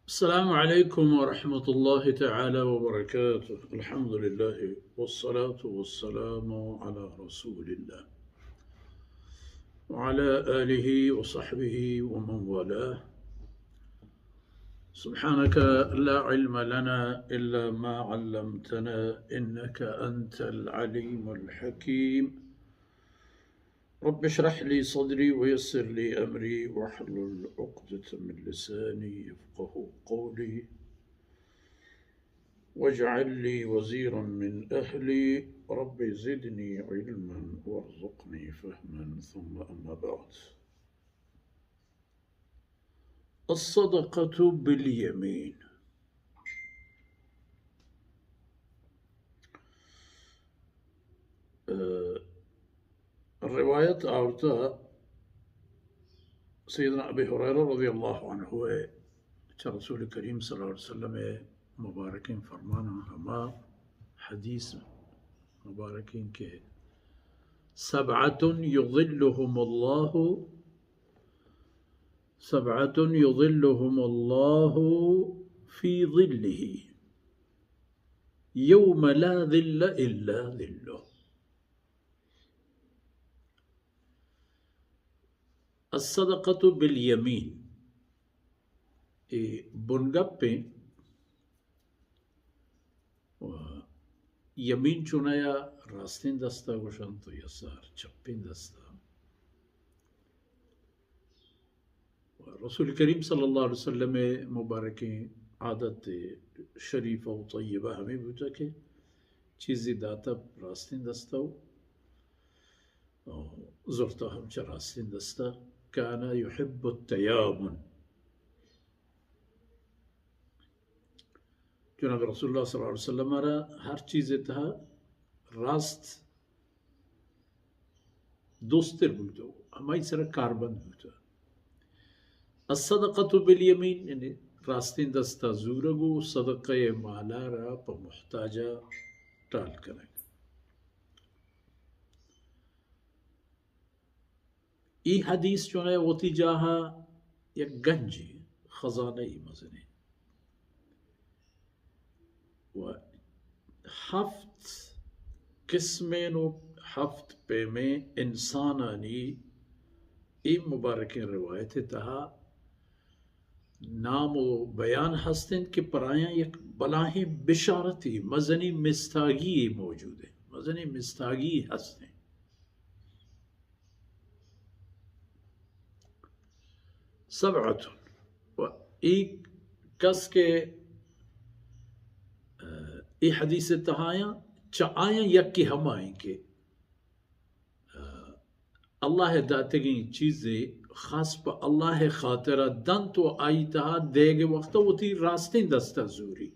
السلام عليكم ورحمة الله تعالى وبركاته. الحمد لله والصلاة والسلام على رسول الله وعلى آله وصحبه ومن والاه. سبحانك لا علم لنا إلا ما علمتنا إنك أنت العليم الحكيم. رب اشرح لي صدري ويسر لي أمري واحلل عقدة من لساني يفقه قولي واجعل لي وزيرا من أهلي رب زدني علما وارزقني فهما ثم أما بعد. الصدقة باليمين. اه، روایت آورتہ سیدنا ابی ہریرہ رضی اللہ عنہ ءَ چہ رسول کریم صلی اللہ علیہ وسلم ءِ مبارکیں فرماناں، ہما حدیث مبارکیں کہ سبعة يظلهم الله، سبعة يظلهم الله في ظله يوم لا ظل إلا ظله. الصدقة باليمين. اے بنگپیں، و یمین چونایا راستیں دستا گوشنت و یسار چپیں دستا. و رسول کریم صلی اللہ علیہ وسلم ءِ مبارکیں عادت شریفہ و طیبہ ہمے بوتہ کہ چیزے داتہ راستیں دستا و زرتہ ہم چہ راستیں دستا. كان يحب التيامن. جناب رسول اللہ صلی اللہ علیہ وسلم ءَ را ہر چیز ءِ تہا راست دوستر بوتہ، ہمائی سرا کاربند بوتہ. الصدقة باليمين، یعنی راستیں دستا زورگ و صدقہ مالا را پہ محتاجا ٹال کنگ. اے حدیث چونایا وتی جاہا یک گنجے، خزانہ ای مزنیں. و ہفت قسمیں و ہفت پیمیں انسانانی اے مبارکیں روایت ءِ تہا نام و بیان ہست انت کہ پرایاں یک بلاہیں بشارتے، مزنیں مستاگی موجود انت، مزنیں مستاگی ہست انت. سبعة، و اے کس کہ، اه، اے حدیث ءِ تہایاں، چہ آیاں یکے ہمائیں کہ، اه، اللہ ءِ داتگیں چیزے خاص پہ اللہ ءِ خاطرا دنت و آئی تہا دیگ ءِ وقتا وتی راستیں دستا زوری.